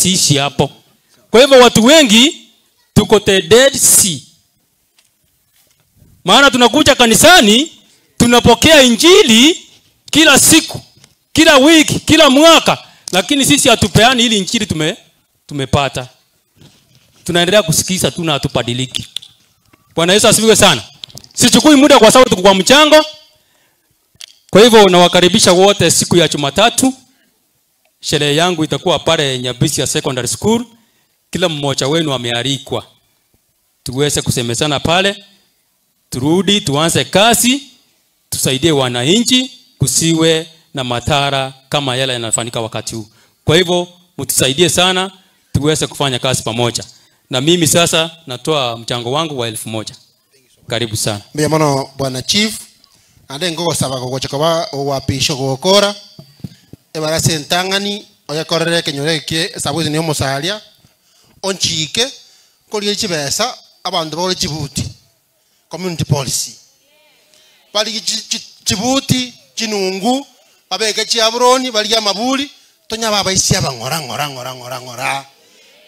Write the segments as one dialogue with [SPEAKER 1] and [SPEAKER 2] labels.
[SPEAKER 1] Siishi hapo. Kwa hivyo watu wengi tuko the Dead Sea. Maana tunakuja kanisani tunapokea injili kila siku, kila wiki, kila mwaka, lakini sisi hatupeani ili injili tumepata. Tunaendelea kusikiza tu na hatubadiliki. Bwana Yesu asifiwe sana. Sichukui muda kwa sababu tuko kwa mchango. Kwa hivyo nawakaribisha wote siku ya Jumatatu. Sherehe yangu itakuwa pale Nyabisia Secondary School. Kila mmoja wenu amealikwa. Tuweze kusemezana pale. Turudi tuanze kazi, tusaidie wananchi, kusiwe na madhara kama yale yanafanyika wakati huu. Kwa hivyo mtusaidie sana tuweze kufanya kazi pamoja. Na mimi sasa natoa mchango wangu wa 1000. Karibu sana.
[SPEAKER 2] Mbuya mono bwana chief. Ande ngogosaba gogocha koba owapisho gokora. Ebarase entang'ani oyekorere ekenyoro eke esabu ase niyo omosaria onchike korigia chibesa abanto bagore chibuti community policy barigie chibuti chinungu babeke chiaburoni barigie amaburi tonyabe abaisia aba ng'ora ng'ora ng'ora ng'ora ng'ora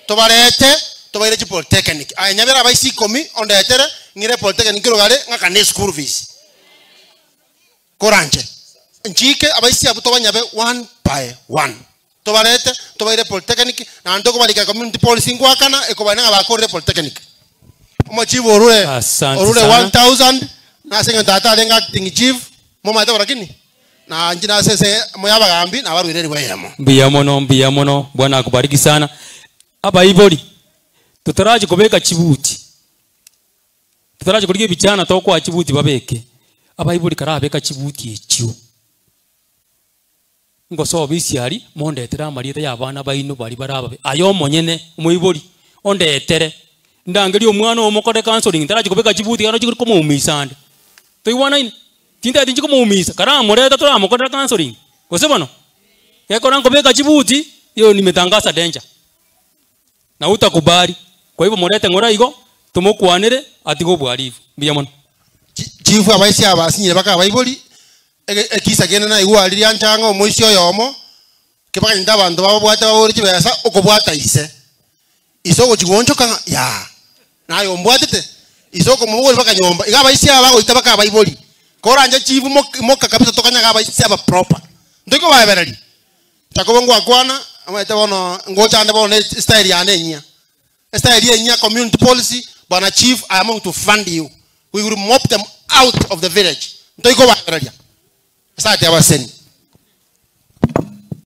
[SPEAKER 2] tobarete tobaire chipolytechnic aye nyabere abaisia ikomi ondetere ng'ire polytechnic rogare ng'akane eschool fees koranche nchike abaisia abwo tobanyabe one by one tobarete tobaire polytechnic naende tokobarika community policy ngoakana ekobarina ng'a bakorire polytechnic omochief orure
[SPEAKER 1] Asante
[SPEAKER 2] orure
[SPEAKER 1] sana.
[SPEAKER 2] 1000 nase eng'encho tata arenge acting chief momaete bo lakini na inche nase ase moyabagambi nabarwire eribu eyemo.
[SPEAKER 1] Mbuya mono, mbuya mono, Bwana akubariki sana. Abaibori, totarachi kobeka chibuti, totarachi korigia ebichana tokoa chibuti babeke, abaibori karabeka chibuti echio, ngosoa obisi aria, mondetere amarieta ya abana baino baria bare ababe, aye omonyene omoibori, ondetere, ndangerie omwana oyo mokore counselling, ntarachi kobeka chibuti ekero chikori komoumisa ande. Toigwanaine? Tintageti inche komoumisa, karamoreta toramokorera counselling, gose bono? Gekora nkobeka chibuti, hiyo nimetangaza danger. Na utakubali. Kwa hivyo morete ng'ora igo, tomokwanere, atige obohalifu. Mbuya mono.
[SPEAKER 2] Chifu abaisia aba asinyire baka abaibori, ekisa kende naigwa aria riancha ng'a omoisia oyomo, kebakanyete abanto bababwate babore chibesa, okobwata ise. Ise ogochia goonchoka ng'a yaa, naye ombwatete, ise okomoboria baka nyomba. Iga abaisia aba bagoita baka abaibori. Koranche chifu moka kabisa tokanyaga abaisia aba proper. Ntoikobaebereria. Jakobo ngwakwana, omanyete bono ngocha ande bono ne estyle yane enyia. Estyle enyia community policy, bwana chief I am going to fund you. We will mop them out of the village. Ntoikobaebereria. Esati abaseni.